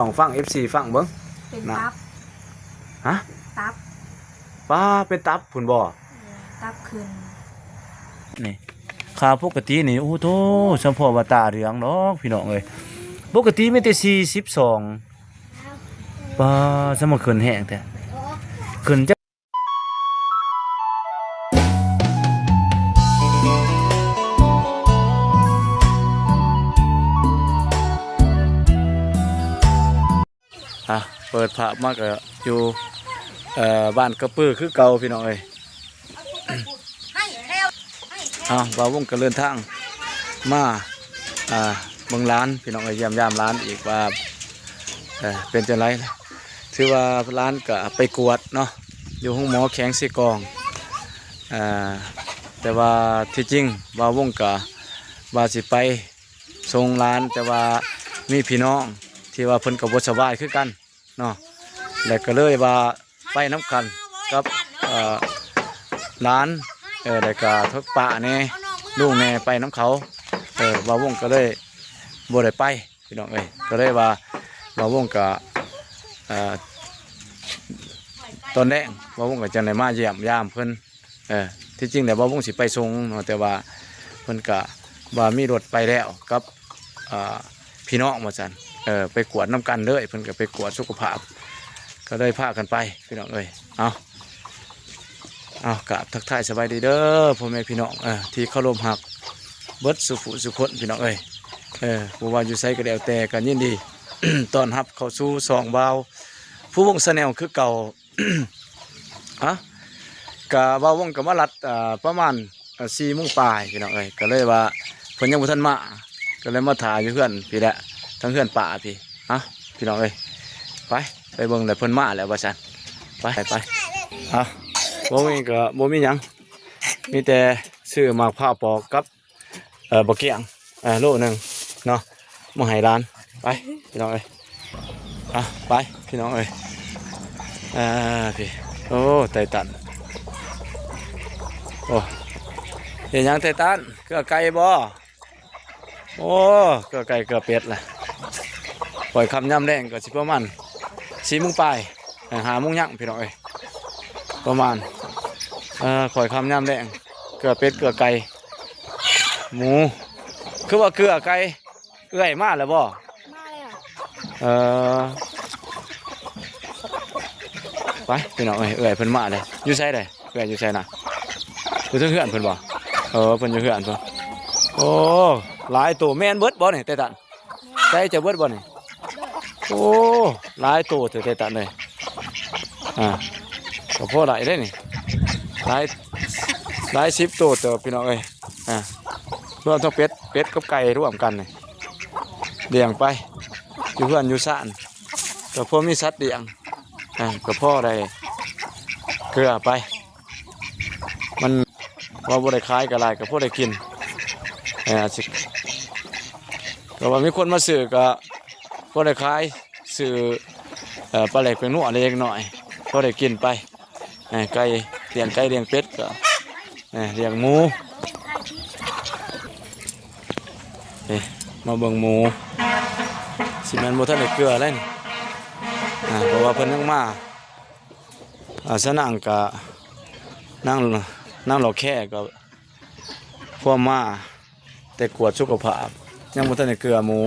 ລອງຟັງ ເອັຟຊີ ຟັງເບິ່ງ ເປັນ ນະ ຕັບ ຮະ? ຕັບ ປ້າ ເປັນຕັບພຸ້ນບໍ່? ເອີ ຕັບຂຶ້ນ ນີ້ ຄ່າປົກກະຕິນີ້ ໂອ້ໂທ້ ສຳພໍວ່າຕາເຫຼືອງດອກ ພີ່ນ້ອງເອີຍ ປົກກະຕິມີແຕ່ສີ່ສິບສອງ ປ້າ ສະມາຂຶ້ນແຮງແທ້ ຂຶ້ນຈັກ ອ່ະ ເປີດພາບມາກໍຢູ່ ເອີ ບ້ານກະປືຄືເກົ່າ ພີ່ນ້ອງເອີຍ. ເອົາ ບ່າວວົງກໍເດີນທາງມາ ອ່າ ເບິ່ງຫຼານ ພີ່ນ້ອງເອີຍ ຢ້ຽມຢາມຫຼານອີກວ່າ ເອີ ເປັນຈັ່ງໃດ. ຖືວ່າຫຼານກໍໄປກວດເນາະ ຢູ່ໂຮງໝໍແຂວງເຊກອງ ເອີ ແຕ່ວ່າທີ່ຈິງບ່າວວົງກໍວ່າຊິໄປ ສົ່ງຫຼານ ແຕ່ວ່າມີພີ່ນ້ອງທີ່ວ່າເພິ່ນກໍບໍ່ສະບາຍຄືກັນເນາະ ແລ້ວກໍເລີຍວ່າໄປນຳກັນກັບ ເອີ ຫຼານ ເອີ ແລ້ວກໍທັງປ້າແດ່ ລຸງແດ່ ໄປນຳເຂົາ ເອີ ບ່າວວົງກໍເລີຍບໍ່ໄດ້ໄປ ພີ່ນ້ອງເອີຍ. ກໍເລີຍວ່າບ່າວວົງກໍ ເອີ ຕອນແລງບ່າວວົງກໍຈັ່ງໄດ້ມາຢ້ຽມຢາມເພິ່ນ. ເອີ ທີ່ຈິງແລ້ວບ່າວວົງຊິໄປສົ່ງເນາະ ແຕ່ວ່າເພິ່ນກະວ່າມີລົດໄປແລ້ວກັບ ເອີ ພີ່ນ້ອງວ່າຊັ້ນ ເອີ ໄປກວດນຳກັນເລີຍ ເພິ່ນກະໄປກວດສຸຂະພາບ ກໍເລີຍພາກັນໄປ ພີ່ນ້ອງເອີຍ. ເອົາ ເອົາ ກາບທັກທາຍສະບາຍດີເດີ ພໍ່ແມ່ພີ່ນ້ອງ ເອີ ທີ່ເຄົາລົບຮັກເບິດສູ່ຜູ້ສູ່ຄົນ ພີ່ນ້ອງເອີຍ. ເອີ ບໍ່ວ່າຢູ່ໃສກໍແລ້ວແຕ່ ກໍຍິນດີຕ້ອນຮັບເຂົ້າສູ່ຊ່ອງບ່າວ ພູວົງ Channel ຄືເກົ່າ. ອະ ກະບ່າວວົງກໍມາລັດ ເອີ ປະມານ ເອີ ສີ່ໂມງປາຍ ພີ່ນ້ອງເອີຍ ກໍເລີຍວ່າເພິ່ນຍັງບໍ່ທັນມາ ກໍເລີຍມາຖ້າຢູ່ເຮືອນພີ້ແຫຼະ ທາງເຮືອນປ້າພີ້. ເອົາ ພີ່ນ້ອງເອີຍ ໄປ ໄປເບິ່ງແລ້ວ ເພິ່ນມາແລ້ວວ່າຊັ້ນ ໄປ ໄປ. ເອົາ ບໍ່ມີກໍບໍ່ມີຫຍັງ ມີແຕ່ຊື້ໝາກພ້າວປອກກັບ ເອີ ບັກກ້ຽງ ເອີ ໂລໜຶ່ງເນາະ ມາໃຫ້ຫຼານ ໄປ ພີ່ນ້ອງເອີຍ. ອ່ະ ໄປ ພີ່ນ້ອງເອີຍ ອ່າ ພີ້ ໂອ້ ໄຕຕັນ ໂອ້ ເຮັດຫຍັງໄຕຕັນ ເກືອໄກ່ບໍ່? ໂອ້ ເກືອໄກ່ເກືອເປັດລະ ຂ້ອຍຄ່ຳຍາມແລງກໍຊິປະມານສີ່ໂມງປາຍ ເອີ ຫ້າໂມງຍັງ ພີ່ນ້ອງເອີຍ ປະມານ ເອີ ຂ້ອຍຄ່ຳຍາມແລງ ເກືອເປັດເກືອໄກ່ ໝູ ຄືວ່າເກືອໄກ່ ເອື້ອຍມາແລ້ວບໍ່? ມາແລ້ວ ເອີ ໄປ ພີ່ນ້ອງເອີຍ ເອື້ອຍເພິ່ນມາແລ້ວ. ຢູ່ໃສເດ? ເອື້ອຍຢູ່ໃສນະ? ຢູ່ເທິງເຮືອນເພິ່ນບໍ່? ເອີ ເພິ່ນຢູ່ເຮືອນເພິ່ນ. ໂອ້ ຫຼາຍໂຕ ແມ່ນເບິດບໍ່ນີ້ ໄຕຕັນ? ໃສ່ເຈົ້າເບິດບໍ່ນີ້? ໂອ້ ຫຼາຍໂຕແທ້ ໄຕຕັນເອີຍ. ອ່າ ກໍພໍໄດ້ເດ້ນີ້ ຫຼາຍ ຫຼາຍສິບໂຕເຕີບ ພີ່ນ້ອງເອີຍ. ອ່າ ລວມທັງເປັດ ເປັດກັບໄກ່ລວມກັນນີ້ ລ້ຽງໄປ ຢູ່ເຮືອນຢູ່ຊານ ກໍພໍມີສັດລ້ຽງ ອ່າ ກໍພໍໄດ້ເກືອໄປ. ມັນວ່າບໍ່ໄດ້ຂາຍກໍຫຼາຍ ກໍພໍໄດ້ກິນ ເອີ ຊິ ກໍວ່າມີຄົນມາຊື້ກໍພໍໄດ້ຂາຍ ຊື້ ເອີ ປາແຫຼກແປ້ງນົວເລັກນ້ອຍ ພໍໄດ້ກິນໄປ. ເອີ ໄກ່ ລ້ຽງໄກ່ລ້ຽງເປັດກໍ ເອີ ລ້ຽງໝູ. ເອີ ມາເບິ່ງໝູ ຊິແມ່ນບໍ່ທັນໄດ້ເກືອແລ້ວນີ້ ອ່າ ເພາະວ່າເພິ່ນຍັງມາ ອ່າ ສະນາງກະ ນາງ ນາງຫຼໍ່ແຄກໍພວມມາແຕ່ກວດສຸຂະພາບ ຍັງບໍ່ທັນໄດ້ເກືອໝູ.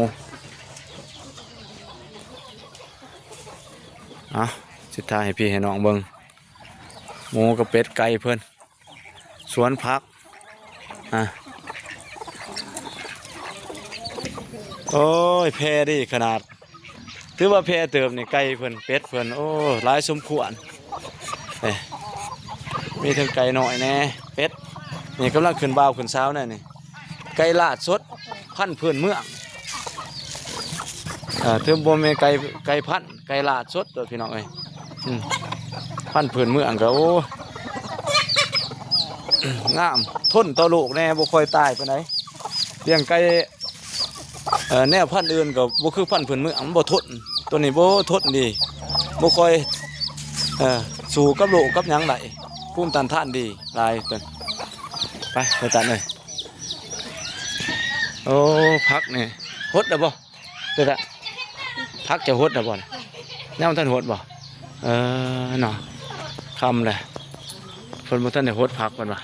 ອ່ະ ຊິຖ່າຍໃຫ້ພີ່ໃຫ້ນ້ອງເບິ່ງ ໝູກັບເປັດໄກ່ເພິ່ນ ສວນຜັກ ອ່າ ໂອ້ຍ ແຜ່ດີຂະໜາດ ຖືວ່າແຜ່ເຕີບນີ້ ໄກ່ເພິ່ນ ເປັດເພິ່ນ ໂອ້ ຫຼາຍສົມຄວນ. ເອີ ມີທັງໄກ່ນ້ອຍແດ່ ເປັດ ນີ້ກຳລັງຂຶ້ນບ່າວຂຶ້ນສາວແນ່ນີ້. ໄກ່ລາດສົດ ພັນພື້ນເມືອງ ເອີ ຖືບໍ່ແມ່ນໄກ່ ໄກ່ພັນ ໄກ່ລາດສົດເດີ ພີ່ນ້ອງເອີຍ. ອືມ ພັນພື້ນເມືອງກໍ ໂອ້ ງາມ ທົນຕໍ່ໂລກແດ່ ບໍ່ຄ່ອຍຕາຍປານໃດ. ລ້ຽງໄກ່ ເອີ ແນວພັນອື່ນກໍບໍ່ຄືພັນພື້ນເມືອງ ມັນບໍ່ທົນ ໂຕນີ້ບໍ່ທົນດີ ບໍ່ຄ່ອຍ ເອີ ສູ້ກັບໂລກກັບຫຍັງໄດ້ ພູມຕ້ານທານດີຫຼາຍ. ໄປ ໄປຕັດເລີຍ. ໂອ້ ຜັກນີ້ຫົດແລ້ວບໍ່? ເດີ ເດີ ຜັກຈະຫົດນະບໍ່? ຍັງບໍ່ທັນຫົດບໍ່? ເອີ ເນາະ ຄ່ຳແລ້ວ ເພິ່ນບໍ່ທັນໄດ້ຫົດຜັກເພິ່ນວ່າ.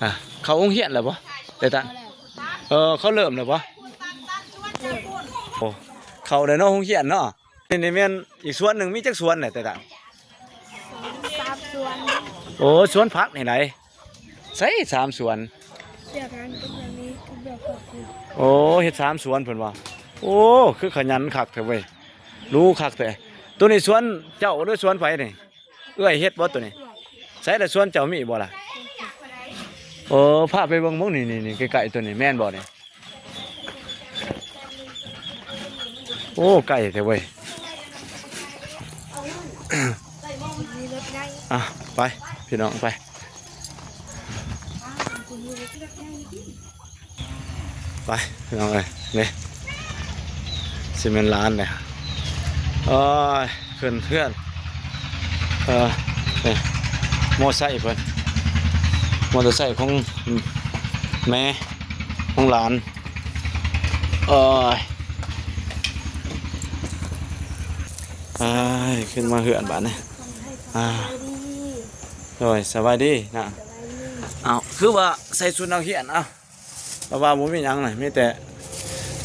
ອ່າ ເຂົ້າໂຮງຮຽນແລ້ວບໍ່? ໄດ້ຕາ ເອີ ເຂົາເລີ່ມແລ້ວບໍ່? ໂອ້ ເຂົ້າແລ້ວເນາະ ໂຮງຮຽນເນາະ. ນີ້ ນີ້ແມ່ນອີກສວນໜຶ່ງ ມີຈັກສວນແຫຼະ ແຕ່ລະ ສອງສາມສວນ. ໂອ້ ສວນຜັກນີ້ໃດ? ໃສສາມສວນ? ວຽກງານກໍບໍ່ມີ ກໍບໍ່ຂອບຄຸນ. ໂອ້ ເຮັດສາມສວນເພິ່ນວ່າ. ໂອ້ ຄືຂະຫຍັນຄັກແທ້ເວີ້ຍ ຮູ້ຄັກແທ້. ໂຕນີ້ສວນເຈົ້າ ຫຼື ສວນໃຜນີ້? ເອື້ອຍເຮັດບໍ່ໂຕນີ້? ໃສລະ ສວນເຈົ້າມີບໍ່ລະ? ໂອ້ ພາໄປເບິ່ງເບິ່ງ ນີ້ ນີ້ ນີ້ ໃກ້ໆ ໂຕນີ້ແມ່ນບໍ່ນີ້? ໂອ້ ໃກ້ແທ້ເວີ້ຍ. ອ່ະ ໄປ ພີ່ນ້ອງ ໄປ ໄປ ພີ່ນ້ອງເອີຍ ນີ້ ຊິແມ່ນຫຼານເດ້. ໂອ້ຍ ຂຶ້ນເຮືອນ ເອີ ນີ້ ມໍໄຊເພິ່ນ ມໍເຕີໄຊຂອງແມ່ ຂອງຫຼານ. ໂອ້ຍ ເອີຍ ຂຶ້ນມາເຮືອນບາດນີ້. ອ່າ ໂດຍ ສະບາຍດີນະ. ເອົ້າ ຄືວ່າໃສ່ຊຸດນັກຮຽນ? ເອົ້າ ລະວ່າບໍ່ມີຫຍັງນະ ມີແຕ່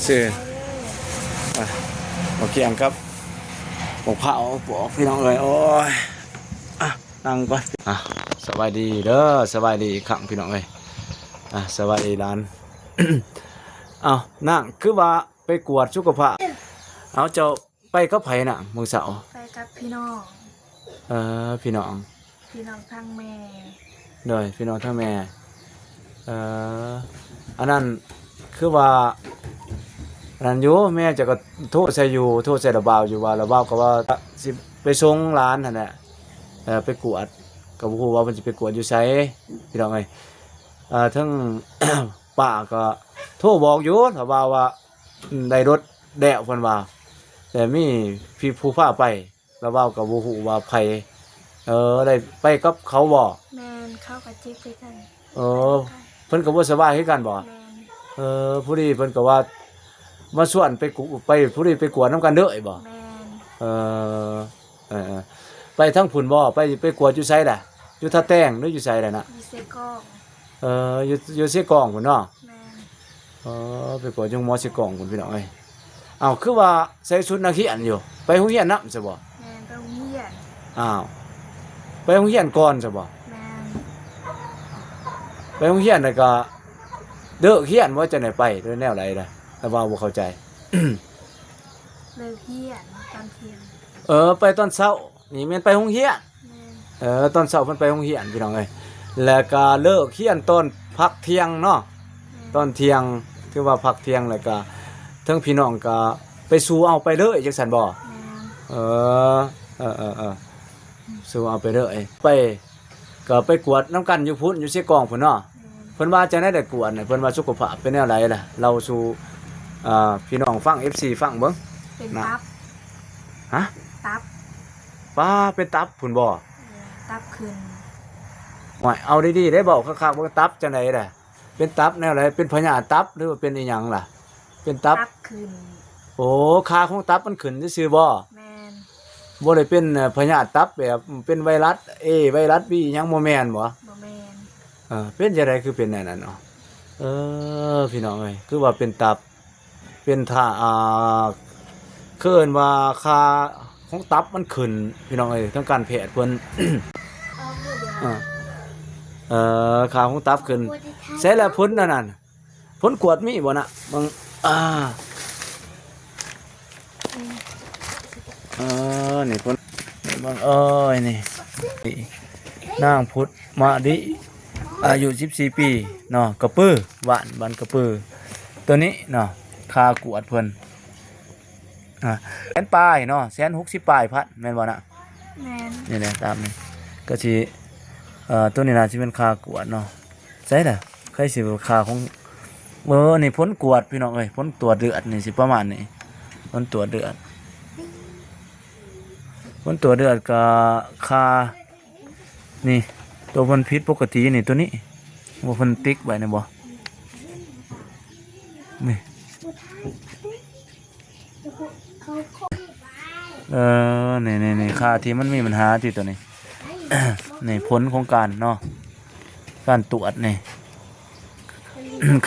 ຊື້ ອ່າ ໝາກກ້ຽງກັບໝາກພ້າວປອກ ພີ່ນ້ອງເອີຍ. ໂອ້ຍ ອ່ະ ນັ່ງກ່ອນ. ອ່ະ ສະບາຍດີເດີ ສະບາຍດີອີກຄັ້ງ ພີ່ນ້ອງເອີຍ. ອ່ະ ສະບາຍດີຫຼານ. ເອົ້າ ນາງ ຄືວ່າໄປກວດສຸຂະພາບ? ເອົ້າ ເຈົ້າ ໄປກັບໃຜນະມື້ເຊົ້າ? ໄປກັບພີ່ນ້ອງ. ເອີ ພີ່ນ້ອງ ພີ່ນ້ອງທາງແມ່. ໂດຍ ພີ່ນ້ອງທາງແມ່. ເອີ ອັນນັ້ນ ຄືວ່າ ອັນນັ້ນຢູ່ ແມ່ເຈົ້າກໍໂທໃສ່ຢູ່ ໂທໃສ່ລາວບ່າວຢູ່ ວ່າລາວບ່າວກໍວ່າຊິໄປສົ່ງຫຼານຫັ້ນແຫຼະ ເອີ ໄປກວດ ກໍບໍ່ຮູ້ວ່າເພິ່ນຊິໄປກວດຢູ່ໃສ ພີ່ນ້ອງເອີຍ. ເອີ ເຖິງປ້າກໍໂທບອກຢູ່ ລາວບ່າວວ່າ ອືມ ໄດ້ລົດແລ້ວເພິ່ນວ່າ ແຕ່ມີຜູ້ພາໄປ ລາວບ່າວກໍບໍ່ຮູ້ວ່າໃຜ. ເອີ ໄດ້ໄປກັບເຂົາບໍ່? ແມ່ນ ເຂົາກໍເຈັບຄືກັນ. ເອີ ເພິ່ນກໍບໍ່ສະບາຍຄືກັນບໍ່? ແມ່ນ. ເອີ ພໍດີເພິ່ນກໍວ່າມາຊວນໄປ ໄປ ພໍດີໄປກວດນຳກັນເດີບໍ່? ແມ່ນ. ເອີ ເອີ ເອີ ໄປທາງພຸ້ນບໍ່? ໄປ ໄປກວດຢູ່ໃສລະ? ຢູ່ທ່າແຕງ ຫຼື ຢູ່ໃສລະນະ? ຢູ່ເຊກອງ. ເອີ ຢູ່ ຢູ່ເຊກອງພຸ້ນເນາະ? ແມ່ນ. ເອີ ໄປກວດຢູ່ໂຮງໝໍເຊກອງພຸ້ນ ພີ່ນ້ອງເອີຍ. ເອົ້າ ຄືວ່າໃສ່ຊຸດນັກຮຽນຢູ່ ໄປໂຮງຮຽນນຳຊະບໍ່? ແມ່ນ ໄປໂຮງຮຽນ. ອ້າວ ໄປໂຮງຮຽນກ່ອນຊະບໍ່? ແມ່ນ. ໄປໂຮງຮຽນແລ້ວກໍເລີກຮຽນບໍ່ ຈັ່ງໃດໄປ ຫຼື ແນວໃດລະ? ລາວເວົ້າບໍ່ເຂົ້າໃຈ. ເລີກຮຽນຕອນທ່ຽງ. ເອີ ໄປຕອນເຊົ້າ ນີ້ແມ່ນໄປໂຮງຮຽນ. ແມ່ນ. ເອີ ຕອນເຊົ້າເພິ່ນໄປໂຮງຮຽນ ພີ່ນ້ອງເອີຍ ແລ້ວກະເລີກຮຽນຕອນພັກທ່ຽງເນາະ. ແມ່ນ. ຕອນທ່ຽງ ຖືວ່າພັກທ່ຽງ ແລ້ວກະເຖິງພີ່ນ້ອງກະໄປສູ່ເອົາໄປເລີຍ ຈັ່ງຊັ້ນບໍ່? ແມ່ນ. ເອີ ເອີ ເອີ ເອີ ສູ່ເອົາໄປເລີຍ ໄປ ກໍໄປກວດນຳກັນຢູ່ພຸ້ນ ຢູ່ເຊກອງພຸ້ນເນາະ. ແມ່ນ. ເພິ່ນວ່າຈັ່ງໃດໄດ້ກວດນະ ເພິ່ນວ່າສຸຂະພາບເປັນແນວໃດລະ? ເລົ່າສູ່ ອ່າ ພີ່ນ້ອງຟັງ ເອັຟຊີ ຟັງເບິ່ງ. ເປັນຕັບ. ຮະ? ຕັບ. ປ້າ ເປັນຕັບພຸ້ນບໍ່? ເອີ ຕັບຂຶ້ນ. ໂອ້ຍ ເອົາດີໆ ໄດ້ເວົ້າຄັກໆ ເບິ່ງ ຕັບຈັ່ງໃດລະ? ເປັນຕັບແນວໃດ? ເປັນພະຍາດຕັບ ຫຼືວ່າເປັນອີ່ຫຍັງລະ? ເປັນຕັບ ຕັບຂຶ້ນ. ໂອ້ ຄ່າຂອງຕັບມັນຂຶ້ນຊື່ໆບໍ່? ແມ່ນ. ບໍ່ໄດ້ເປັນ ເອີ ພະຍາດຕັບ ແບບເປັນໄວຣັສເອ ໄວຣັສບີ ຫຍັງ ບໍ່ແມ່ນບໍ່? ບໍ່ແມ່ນ. ເອີ ເປັນຈັ່ງໃດຄືເປັນແນວນັ້ນເນາະ? ເອີ ພີ່ນ້ອງເອີຍ ຄືວ່າເປັນຕັບ ເປັນຖ້າ ອ່າ ເອີ້ນວ່າຄ່າຂອງຕັບມັນຂຶ້ນ ພີ່ນ້ອງເອີຍ ທາງການແພດເພິ່ນ ເອີ ເອີ ຄ່າຂອງຕັບຂຶ້ນ. ໃສລະຜົນອັນນັ້ນ? ຜົນກວດມີບໍ່ນະ? ເບິ່ງ ອ່າ ເອີ ນີ້ຜົນ ນີ້ເບິ່ງ ເອີຍ ນີ້ ນີ້ ນາງພຸດມະລິ ອາຍຸສິບສີ່ປີເນາະ ກະປື ບ້ານ ບ້ານກະປື. ໂຕນີ້ເນາະ ຄ່າກວດເພິ່ນ ອ່າ ແສນປາຍເນາະ ແສນຫົກສິບປາຍພັນ ແມ່ນບໍ່ນະ? ແມ່ນ. ນີ້ແຫຼະ ຕາມນີ້ ກໍຊິ ເອີ ໂຕນີ້ໜ້າຊິແມ່ນຄ່າກວດເນາະ. ໃສລະ? ໃຜຊິວ່າຄ່າຂອງ ເອີ ນີ້ຜົນກວດ ພີ່ນ້ອງເອີຍ ຜົນກວດເລືອດນີ້ຊິປະມານນີ້ ຜົນກວດເລືອດ ຜົນກວດເລືອດກໍຄ່າ ນີ້ ໂຕເພິ່ນຜິດປົກກະຕິນີ້ ໂຕນີ້ ວ່າເພິ່ນຕິກໄວ້ນີ້ບໍ່ ນີ້. ເອີ ນີ້ໆໆ ຄ່າທີ່ມັນມີບັນຫາຕິໂຕນີ້ ນີ້ຜົນຂອງການເນາະ ການຕວດນີ້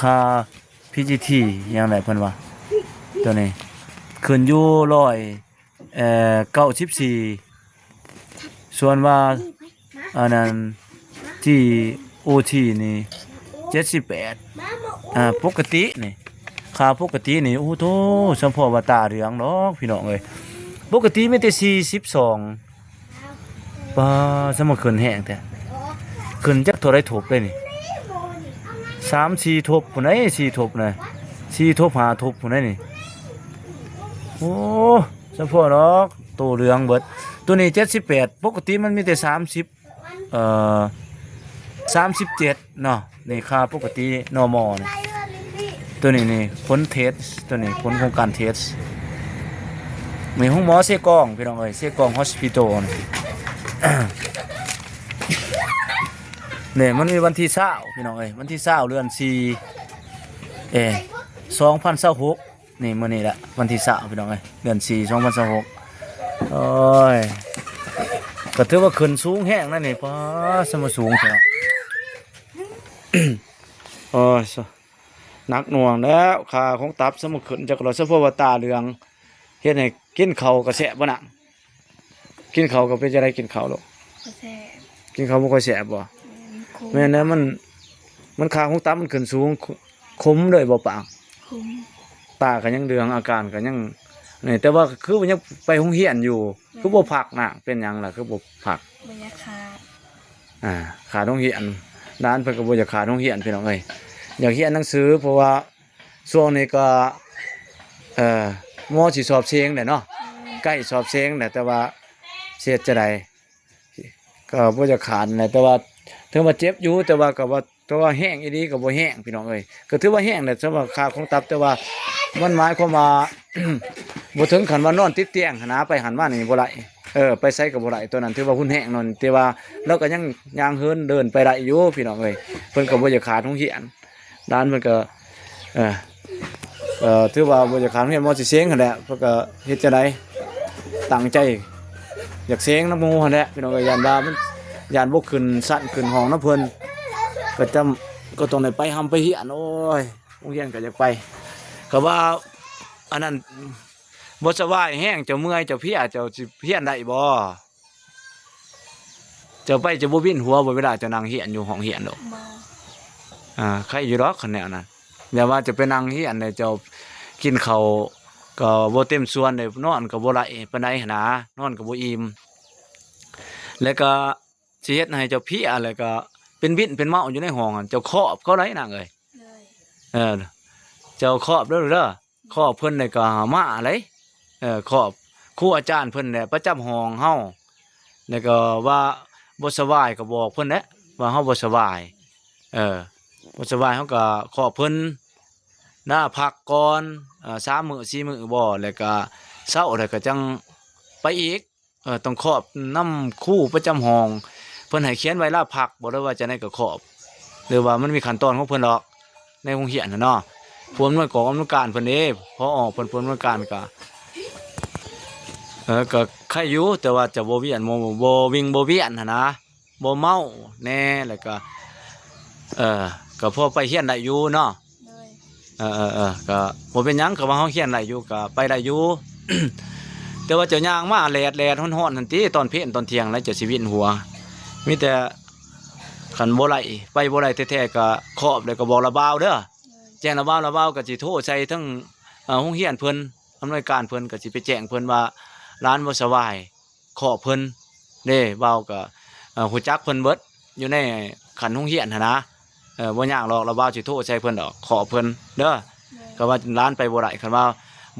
ຄ່າ ພີຈີທີ ຫຍັງໃດເພິ່ນວ່າ ໂຕນີ້ຂຶ້ນຢູ່ຮ້ອຍ ເອີ ເກົ້າສິບສີ່ ສ່ວນວ່າ ອັນນັ້ນ ຈີໂອທີ ນີ້ ເຈັດສິບແປດ ອ່າ ປົກກະຕິນີ້ ຄ່າປົກກະຕິນີ້ ໂອ້ໂທ້ ສຳພໍວ່າຕາເຫຼືອງດອກ ພີ່ນ້ອງເອີຍ ປົກກະຕິມີແຕ່ສີ່ສິບສອງ ປາ ສະມາຂຶ້ນແຮງແທ້ ຂຶ້ນຈັກເທົ່າໃດທົບເດ້ນີ້ ສາມສີ່ທົບພຸ້ນໃດ໋ ສີ່ທົບນະ ສີ່ທົບ ຫ້າທົບພຸ້ນໃດ໋ນີ້ ໂອ້ ສະເພາະດອກ ໂຕເຫຼືອງເບິດ ໂຕນີ້ເຈັດສິບແປດ ປົກກະຕິມັນມີແຕ່ສາມສິບ ເອີ ສາມສິບເຈັດເນາະ ນີ້ຄ່າປົກກະຕິ ນໍມໍ ນີ້ ໂຕນີ້ນີ້ຜົນເທສ ໂຕນີ້ຜົນຂອງການເທສ ມີໂຮງໝໍເຊກອງ ພີ່ນ້ອງເອີຍ ເຊກອງ Hospital ນີ້ ນີ້ມັນມີວັນທີຊາວ ພີ່ນ້ອງເອີຍ ວັນທີຊາວ ເດືອນສີ່ ເອີ ສອງພັນຊາວຫົກ ນີ້ມື້ນີ້ແຫຼະ ວັນທີຊາວ ພີ່ນ້ອງເອີຍ ເດືອນສີ່ ສອງພັນຊາວຫົກ ໂອ້ຍ ກໍຖືວ່າຂຶ້ນສູງແຮງນະນີ້ ປາ ສະມາສູງແທ້ ໂອ້ຍ ໜັກໜ່ວງແລ້ວ ຄ່າຂອງຕັບ ສະມາຂຶ້ນຈັກລະ ສະເພາະວ່າຕາເຫຼືອງ ເຮັດໃຫ້ກິນເຂົ້າກໍແຊບບໍ່ນະ ກິນເຂົ້າກໍເປັນຈັ່ງໃດ ກິນເຂົ້າລູກ ບໍ່ແຊບ ກິນເຂົ້າບໍ່ຄ່ອຍແຊບບໍ່ ແມ່ນ ມັນ ແມ່ນແລ້ວ ມັນ ມັນ ຄ່າຂອງຕັບມັນຂຶ້ນສູງ ຂົ- ຂົມເລີຍບໍ່ປາງ ຂົມ ຕາກໍຍັງເຫຼືອງ ອາການກໍຍັງນີ້ ແຕ່ວ່າຄືວ່າຍັງໄປໂຮງຮຽນຢູ່ ແມ່ນ ຄືບໍ່ພັກນະ ເປັນຫຍັງລະ ຄືບໍ່ພັກ ບໍ່ຢາກຂາດ ອ່າ ຂາດໂຮງຮຽນ ຫຼານເພິ່ນກໍບໍ່ຢາກຂາດໂຮງຮຽນ ພີ່ນ້ອງເອີຍ ຢາກຮຽນໜັງສື ເພາະວ່າ ຊ່ວງນີ້ກໍ ເອີ ມໍຊິສອບເສັງແຫຼະເນາະ ໃກ້ສອບເສັງແຫຼະ ແຕ່ວ່າຊິເຮັດຈັ່ງໃດ ກໍບໍ່ຢາກຂາດແຫຼະ ແຕ່ວ່າ ເຖິງວ່າເຈັບຢູ່ ແຕ່ວ່າກໍວ່າ ແຕ່ວ່າແຮງອີ່ຫຼີກໍບໍ່ແຮງ ພີ່ນ້ອງເອີຍ ກໍຖືວ່າແຮງແຫຼະ ສຳລັບຄ່າຂອງຕັບ ແຕ່ວ່າມັນໝາຍຄວາມວ່າ ບໍ່ເຖິງຂັ້ນວ່ານອນຕິດຕຽງຫັ້ນນະ ໄປຫັ້ນມານີ້ບໍ່ໄດ້ ເອີ ໄປໃສກໍບໍ່ໄດ້ ໂຕນັ້ນຖືວ່າຮຸນແຮງເນາະ ແຕ່ວ່າລາວກໍຍັງຍ່າງເຫີນເດີນໄປໄດ້ຢູ່ ພີ່ນ້ອງເອີຍ ເພິ່ນກໍບໍ່ຢາກຂາດໂຮງຮຽນ ຫຼານເພິ່ນກໍ ເອີ ເອີ ຖືວ່າບໍ່ຢາກຂາດໂຮງຮຽນ ບໍ່ຊິເສັງຫັ້ນແຫຼະ ເພິ່ນກໍເຮັດຈັ່ງໃດ ຕັ້ງໃຈຢາກເສັງນຳໝູ່ຫັ້ນແຫຼະ ພີ່ນ້ອງເອີຍ ຢ້ານວ່າມັນ ຢ້ານບໍ່ຂຶ້ນຊັ້ນຂຶ້ນຫ້ອງນຳເພິ່ນ ກໍຈຳ ກໍຕ້ອງໄດ້ໄປຮ່ຳໄປຮຽນ ໂອ້ຍ ໂຮງຮຽນກໍຢາກໄປ ກໍວ່າ ອັນນັ້ນ ບໍ່ສະບາຍແຮງ ເຈົ້າເມື່ອຍ ເຈົ້າເພຍ ເຈົ້າຊິຮຽນໄດ້ບໍ່? ເຈົ້າໄປເຈົ້າບໍ່ວິນຫົວບໍ່ ເວລາເຈົ້ານັ່ງຮຽນຢູ່ຫ້ອງຮຽນໂລດ? ບໍ່ ອ່າ ໄຄຢູ່ດອກຄັນແນວນັ້ນ ຢ່າວ່າຈະໄປນັ່ງຮຽນເລີຍ ເຈົ້າກິນເຂົ້າກໍບໍ່ເຕັມສ່ວນເລີຍ ນອນກໍບໍ່ໄດ້ປານໃດຫັ້ນນາ ນອນກໍບໍ່ອີ່ມ ແລ້ວກໍຊິເຮັດໃຫ້ເຈົ້າເພຍ ແລ້ວກໍເປັນວິນເປັນເມົາຢູ່ໃນຫ້ອງຫັ້ນ ເຈົ້າຄອບເຂົາໄດ໋ນາງເອີຍ. ເອີ ເຈົ້າຄອບເດີ ເດີ ຄອບເພິ່ນແລ້ວກໍມາເລີຍ ເອີ ຄອບຄູອາຈານເພິ່ນແຫຼະ ປະຈຳຫ້ອງເຮົາ ແລ້ວກໍວ່າບໍ່ສະບາຍກໍບອກເພິ່ນແຫຼະ ວ່າເຮົາບໍ່ສະບາຍ ເອີ ບໍ່ສະບາຍເຮົາກໍຄອບເພິ່ນ ລາພັກກ່ອນ ເອີ ສາມມື້ສີ່ມື້ບໍ ແລ້ວກໍເຊົາແລ້ວກໍຈັ່ງໄປອີກ. ເອີ ຕ້ອງຄອບນຳຄູປະຈຳຫ້ອງ ເພິ່ນໃຫ້ຂຽນໃບລາພັກບໍ ຫຼືວ່າຈັ່ງໃດກໍຄອບ ຫຼືວ່າມັນມີຂັ້ນຕອນຂອງເພິ່ນດອກ ໃນໂຮງຮຽນຫັ້ນເນາະ ຜູ້ອຳນວຍກອງອຳນວຍການເພິ່ນເດ້ ພໍອອກເພິ່ນ ຜູ້ອຳນວຍການກໍ ເອີ ກໍໄຄຢູ່ ແຕ່ວ່າຈະບໍ່ວຽນ ບໍ່ ບໍ່ວິງບໍ່ວຽນຫັ້ນນະ ບໍ່ເມົາແດ່ ແລ້ວກໍ ເອີ ກໍພໍໄປຮຽນໄດ້ຢູ່ເນາະ. ໂດຍ ເອີໆໆ ກໍບໍ່ເປັນຫຍັງ ກໍວ່າເຮົາຮຽນໄດ້ຢູ່ ກໍໄປໄດ້ຢູ່ ແຕ່ວ່າເຈົ້າຍ່າງມາແດດໆ ຮ້ອນໆ ຫັ້ນຕິ ຕອນເພນຕອນທ່ຽງ ແລ້ວເຈົ້າຊິວິນຫົວ ມີແຕ່ຄັນບໍ່ໄດ້ ໄປບໍ່ໄດ້ແທ້ໆ ກໍຄອບ ແລ້ວກໍບອກລະບ່າວເດີ ໂດຍ ແຈ້ງລະບ່າວ ລະບ່າວກໍຊິໂທໃສ່ທາງ ເອີ ໂຮງຮຽນເພິ່ນ ອຳນວຍການເພິ່ນ ກໍຊິໄປແຈ້ງເພິ່ນວ່າ ຫຼານບໍ່ສະບາຍ ຄອບເພິ່ນເດ້ ບ່າວກໍ ເອີ ຮູ້ຈັກເພິ່ນເບິດ ຢູ່ໃນຂັ້ນໂຮງຮຽນຫັ້ນນະ ເອີ ບໍ່ຍາກດອກ ລະບ່າວຊິໂທໃສ່ເພິ່ນດອກ ຄອບເພິ່ນເດີ ໂດຍ ກໍວ່າຫຼານໄປບໍ່ໄດ້ ຄັນວ່າ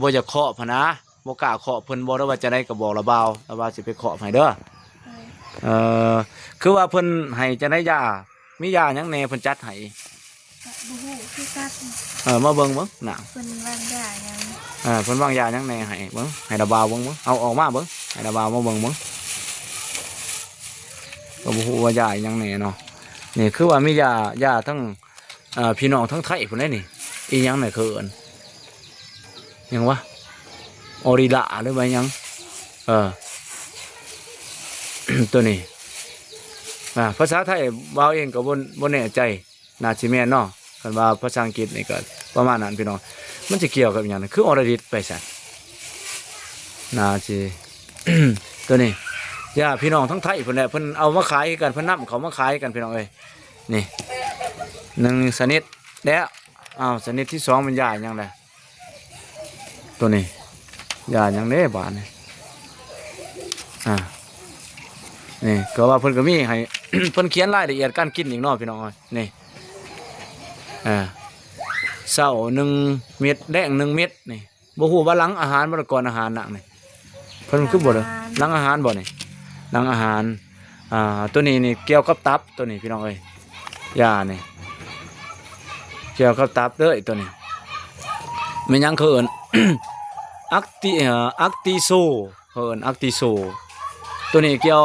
ບໍ່ຢາກຄອບຫັ້ນນະ ບໍ່ກ້າຄອບເພິ່ນບໍ ຫຼືວ່າຈັ່ງໃດກໍບອກລະບ່າວ ລະບ່າວຊິໄປຄອບໃຫ້ເດີ ໂດຍ ເອີ ຄືວ່າເພິ່ນໃຫ້ຈັ່ງໃດ ຢາ ມີຢາຫຍັງແດ່ເພິ່ນຈັດໃຫ້? ກະບໍ່ຮູ້ຄືກັນ ເອີ ມາເບິ່ງເບິ່ງນະ ເພິ່ນວາງຢາຫຍັງ ເອີ ເພິ່ນວາງຢາຫຍັງແດ່ໃຫ້ເບິ່ງ ໃຫ້ລະບ່າວເບິ່ງເບິ່ງ ເອົາອອກມາເບິ່ງ ໃຫ້ລະບ່າວມາເບິ່ງເບິ່ງ ກໍບໍ່ຮູ້ວ່າຢາອີ່ຫຍັງແດ່ເນາະ ນີ້ຄືວ່າມີຢາ ຢາທັງ ເອີ ພີ່ນ້ອງທາງໄທພຸ້ນເດ້ນີ້ ອີ່ຫຍັງນີ້ເຂົາເອີ້ນຫຍັງວະ ອໍລິລາ ຫຼືວ່າຫຍັງ ເອີ ໂຕນີ້ ອ່າ ພາສາໄທບ່າວເອງກໍບໍ່ ບໍ່ແນ່ໃຈ ໜ້າຊິແມ່ນເນາະ ຄັນວ່າພາສາອັງກິດນີ້ກໍປະມານນັ້ນພີ່ນ້ອງ. ມັນຊິກ່ຽວກັບຫຍັງ? ຄືອໍລະດິດໄປຊັ້ນ ໜ້າຊິ ໂຕນີ້ ຢ່າ ພີ່ນ້ອງທາງໄທພຸ້ນແຫຼະ ເພິ່ນເອົາມາຂາຍຄືກັນ ເພິ່ນນຳເຂົ້າມາຂາຍຄືກັນ ພີ່ນ້ອງເອີຍ. ນີ້ ໜຶ່ງຊະນິດແລ້ວ. ອ້າວ ຊະນິດທີສອງແມ່ນຢາຫຍັງລະ? ໂຕນີ້ຢາຫຍັງເດ້ບາດນີ້? ອ່າ ນີ້ກໍວ່າເພິ່ນກໍມີໃຫ້ ເພິ່ນຂຽນລາຍລະອຽດການກິນອີກເນາະ ພີ່ນ້ອງເອີຍ. ນີ້ ອ່າ ເຊົ້າໜຶ່ງເມັດ ແລງໜຶ່ງເມັດ ນີ້ ບໍ່ຮູ້ວ່າຫຼັງອາຫານບໍ່ ຫຼື ກ່ອນອາຫານນະນີ້. ເພິ່ນຄືບໍ່ ຫຼັງອາຫານ ຫຼັງອາຫານບໍ່ນີ້? ຫຼັງອາຫານ. ອ່າ ໂຕນີ້ນີ້ກ່ຽວກັບຕັບ ໂຕນີ້ພີ່ນ້ອງເອີຍ ຢານີ້ ກ່ຽວກັບຕັບເດີໂຕນີ້. ແມ່ນຫຍັງເຂົາເອີ້ນ ອັກຕິ ເອີ ອັກຕິໂຊ ເຂົາເອີ້ນອັກຕິໂຊ. ໂຕນີ້ກ່ຽວ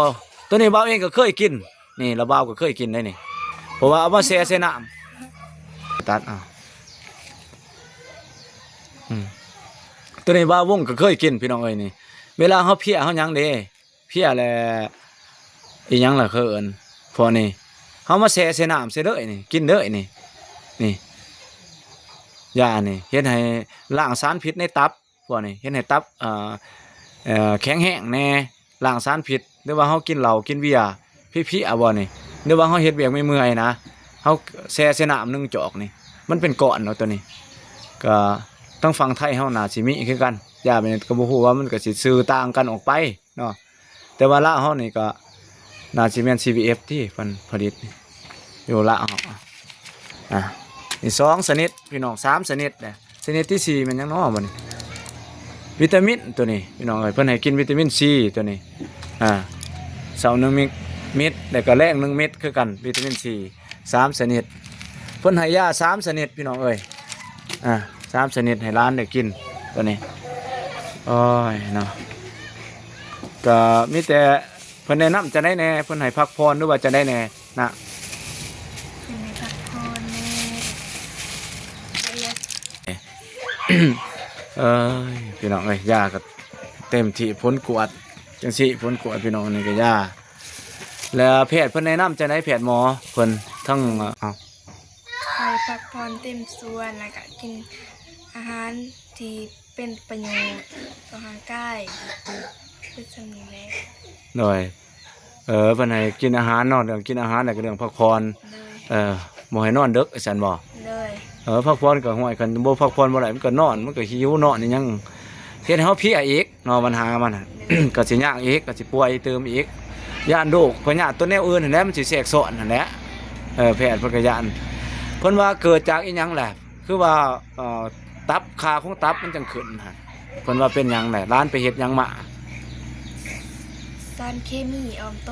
ໂຕນີ້ບ່າວເອງກໍເຄີຍກິນ ນີ້ລະ ບ່າວກໍເຄີຍກິນໄດ໋ນີ້ ເພາະວ່າເອົາມາແຊ່ໃສ່ນ້ຳ ຕັດເອົາ. ອືມ ໂຕນີ້ບ່າວວົງກໍເຄີຍກິນ ພີ່ນ້ອງເອີຍ. ນີ້ເວລາເຮົາເພຍເຮົາຫຍັງເດ້ ເພຍແລ້ວ ອີຫຍັງລະເຂົາເອີ້ນ ພວກນີ້ ເຮົາມາແຊ່ໃສ່ນ້ຳໃສ່ເລີຍນີ້ ກິນເລີຍນີ້. ນີ້ຢານີ້ເຮັດໃຫ້ລ້າງສານພິດໃນຕັບ ພວກນີ້ເຮັດໃຫ້ຕັບ ເອີ ເອີ ແຂງແຮງແດ່ ລ້າງສານພິດ ຫຼືວ່າເຮົາກິນເຫຼົ້າກິນເບຍເພຍໆ ບໍ່ນີ້ ຫຼືວ່າເຮົາເຮັດວຽກເມື່ອຍໆນະ ເຮົາແຊ່ໃສ່ນ້ຳໜຶ່ງຈອກນີ້ ມັນເປັນກ້ອນເນາະ ໂຕນີ້. ກໍທາງຝັ່ງໄທເຮົາໜ້າຊິມີຄືກັນ ຢາແບບນີ້ກໍບໍ່ຮູ້ວ່າມັນກໍຊິຊື່ຕ່າງກັນອອກໄປເນາະ ແຕ່ວ່າລາວເຮົານີ້ກໍໜ້າຊິແມ່ນ ຊີ ວີ ເອັຟ ທີ່ເພິ່ນຜະລິດຢູ່ລາວເຮົາ. ອ່າ ນີ້ສອງຊະນິດພີ່ນ້ອງ ສາມຊະນິດແຫຼະ. ຊະນິດທີສີ່ແມ່ນຫຍັງເນາະບັດນີ້? ວິຕາມິນໂຕນີ້ພີ່ນ້ອງເອີຍ ເພິ່ນໃຫ້ກິນວິຕາມິນຊີໂຕນີ້ ອ່າ ເຊົ້າໜຶ່ງເມັດ ແລ້ວກໍແລງໜຶ່ງເມັດຄືກັນ ວິຕາມິນຊີ ສາມຊະນິດ. ເພິ່ນໃຫ້ຢາສາມຊະນິດພີ່ນ້ອງເອີຍ ອ່າ ສາມຊະນິດໃຫ້ຫຼານໄດ້ກິນໂຕນີ້. ໂອ້ຍເນາະ ກໍມີແຕ່ເພິ່ນແນະນຳຈັ່ງໃດແດ່? ເພິ່ນໃຫ້ພັກຜ່ອນ ຫຼືວ່າຈັ່ງໃດແດ່? ນະ ເພິ່ນໃຫ້ພັກຜ່ອນແດ່ ເອີຍ ພີ່ນ້ອງເອີຍ ຢາກໍເຕັມທີ່ ຜົນກວດຈັ່ງຊີ້ ຜົນກວດພີ່ນ້ອງ ນີ້ກໍຢາ. ແລ້ວແພດເພິ່ນແນະນຳຈັ່ງໃດ? ແພດໝໍເພິ່ນທັງ ເອົາ ໃຫ້ພັກຜ່ອນເຕັມສ່ວນ ແລ້ວກໍກິນອາຫານທີ່ ເປັນປະໂຫຍດຕໍ່ຮ່າງກາຍ ເປັນສ່ຳນີ້ແຫຼະ. ໂດຍ ເອີ ເພິ່ນໃຫ້ກິນອາຫານເນາະ ເລື່ອງກິນອາຫານ ແລ້ວກໍເລື່ອງພັກຜ່ອນ ໂດຍ ເອີ ບໍ່ໃຫ້ນອນເດິກ ວ່າຊັ້ນບໍ່? ໂດຍ ເອີ ພັກຜ່ອນກໍ ຫ້ວຍ ຄັນບໍ່ພັກຜ່ອນບໍ່ໄດ້ ມັນກໍນອນ ມັນກໍຫິວນອນອີຫຍັງ ເຮັດໃຫ້ເຮົາເພຍອີກເນາະ ບັນຫາມັນ ໂດຍ ກໍຊິຍາກອີກ ກໍຊິປ່ວຍຕື່ມອີກ ຢ້ານໂລກພະຍາດຕົວແນວອື່ນຫັ້ນແຫຼະ ມັນຊິແຊກຊ້ອນຫັ້ນແຫຼະ. ເອີ ແພດເພິ່ນກໍຢ້ານ ເພິ່ນວ່າເກີດຈາກອີຫຍັງແຫຼະ? ຄືວ່າ ເອີ ຕັບ ຄ່າຂອງຕັບມັນຈັ່ງຂຶ້ນຫັ້ນ ເພິ່ນວ່າເປັນຫຍັງແຫຼະ? ຫຼານໄປເຮັດຫຍັງມາ? ສານເຄມີອ້ອມໂຕ.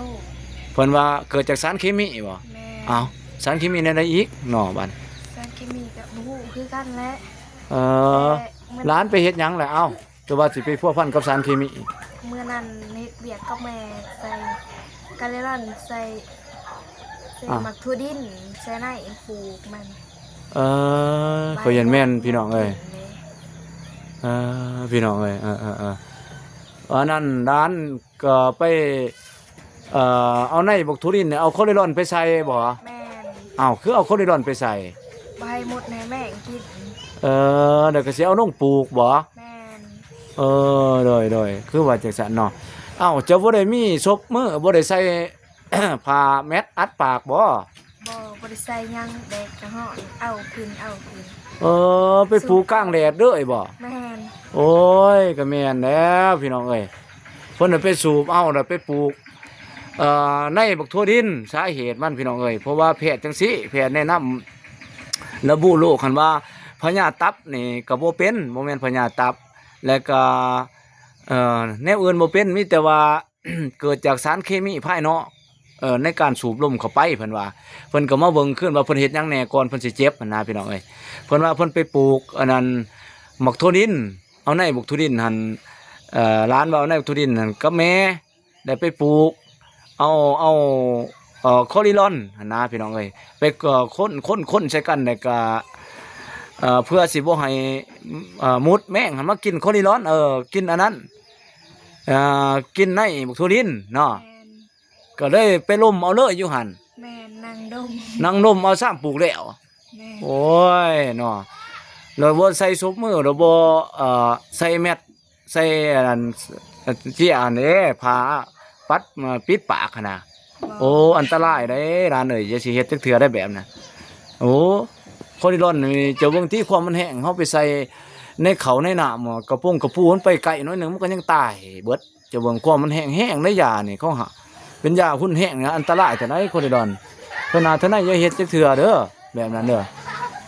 ເພິ່ນວ່າເກີດຈາກສານເຄມີບໍ່? ແມ່ນ. ອ້າວ ສານເຄມີແນວໃດອີກເນາະບັດ? ສານເຄມີກໍບໍ່ຮູ້ຄືກັນແຫຼະ. ເອີ ແຕ່ມື້ ຫຼານໄປເຮັດຫຍັງແຫຼະ? ເອົ້າ ຫຼືວ່າຊິໄປພົວພັນກັບສານເຄມີ? ມື້ນັ້ນເຮັດວຽກກັບແມ່ ໃສ່ກາເລລອນ ໃສ່ ໃສ່ ອ່າ ໝາກຖົ່ວດິນ ໃສ່ໃນປູກມັນ. ເອີ ຂ້ອຍຢ້ານແມ່ນພີ່ນ້ອງເອີຍ. ເອີ ພີ່ນ້ອງເອີຍ ເອີໆໆ ອັນນັ້ນຫຼານກໍໄປ ເອີ ເອົາໃນບັກຖົ່ວດິນ ເອົາໂຄລິລອນໄປໃສ່ບໍ? ແມ່ນ. ອ້າວ ຄືເອົາໂຄລິລອນໄປໃສ່? ບໍ່ໃຫ້ມົດໃຫ້ແມງກິນ. ເອີ ແລ້ວກໍຊິເອົາລົງປູກບໍ? ແມ່ນ. ເອີ ໂດຍໆ ຄືວ່າຈັ່ງຊັ້ນເນາະ. ເອົ້າ ເຈົ້າບໍ່ໄດ້ມີສົບມື ບໍ່ໄດ້ໃສ່ ຜ້າແມັດອັດປາກບໍ? ບໍ່ ບໍ່ໄດ້ໃສ່ຫຍັງ ແດດກໍຮ້ອນ ເອົາຂຶ້ນ ເອົາຂຶ້ນ. ເອີ ໄປປູກກາງແດດເລີຍບໍ? ແມ່ນ. ໂອ້ຍ ກໍແມ່ນແລ້ວພີ່ນ້ອງເອີຍ ເພິ່ນໄປສູບເອົາ ແລ້ວໄປປູກ ເອີ ໃນບັກຖົ່ວດິນ. ສາເຫດມັນພີ່ນ້ອງເອີຍ ເພາະວ່າແພດຈັ່ງຊີ້ ແພດແນະນຳລະບຸໂລກຫັ້ນວ່າ ພະຍາດຕັບນີ້ກໍບໍ່ເປັນ ບໍ່ແມ່ນພະຍາດຕັບ ແລ້ວກໍ ເອີ ແນວອື່ນບໍ່ເປັນ ມີແຕ່ວ່າ ເກີດຈາກສານເຄມີພາຍນອກ ເອີ ໃນການສູບລົມເຂົ້າໄປ ເພິ່ນວ່າ. ເພິ່ນກໍມາເບິ່ງຄືນວ່າເພິ່ນເຮັດຫຍັງແດ່ ກ່ອນເພິ່ນຊິເຈັບຫັ້ນນະ ພີ່ນ້ອງເອີຍ. ເພິ່ນວ່າເພິ່ນໄປປູກອັນນັ້ນ ໝາກຖົ່ວດິນ ເອົາໃນບັກຖົ່ວດິນຫັ້ນ ເອີ ຫຼານວ່າເອົາໃນບັກຖົ່ວດິນຫັ້ນກັບແມ່ ແລ້ວໄປປູກ ເອົາ ເອົາ ເອີ ໂຄລິລອນຫັ້ນນະ ພີ່ນ້ອງເອີຍ ໄປ ເອີ ຄົນໆໆໃສ່ກັນ ແລ້ວກໍ ເອີ ເພື່ອຊິບໍ່ໃຫ້ ເອີ ມົດແມງຫັ້ນມາກິນໂຄລິລອນ ເອີ ກິນອັນນັ້ນ ອ່າ ກິນໃນບັກຖົ່ວດິນເນາະ ແມ່ນ ກໍເລີຍໄປລົມເອົາເລີຍຢູ່ຫັ້ນ ແມ່ນ ນັ່ງດົມ ນັ່ງດົມເອົາຊ້ຳປູກແລ້ວ ແມ່ນ ໂອ້ຍເນາະ ແລ້ວບໍ່ໃສ່ສົບມື ແລ້ວບໍ່ ເອີ ໃສ່ແມັດ ໃສ່ອັນນັ້ນ ເຈ້ຍອັນເດ້ ຜ້າປັດ ປິດປາກຫັ້ນນະ ບໍ່ ໂອ້ ອັນຕະລາຍເດ້ຫຼານເອີຍ ຢ່າຊິເຮັດຈັກເທື່ອໄດ້ແບບນັ້ນ ໂອ້ ຄໍລິລອນນີ້ ເຈົ້າເບິ່ງຕິ ຄວາມມັນແຫ້ງ ເຮົາໄປໃສ່ໃນເຂົ້າໃນນ້ຳ ກະປົງກະປູ ມັນໄປໄກໜ້ອຍໜຶ່ງ ມັນກໍຍັງຕາຍເບິດ ເຈົ້າເບິ່ງ ຄວາມມັນແຫ້ງໆ ໃນຢານີ້ ເຂົາຫາເປັນຢາຮຸນແຮງນະ ອັນຕະລາຍເທົ່າໃດ ຄໍລິລອນ ເທື່ອໜ້າເທື່ອໃນຢ່າເຮັດຈັກເທື່ອເດີ ແບບນັ້ນເດີ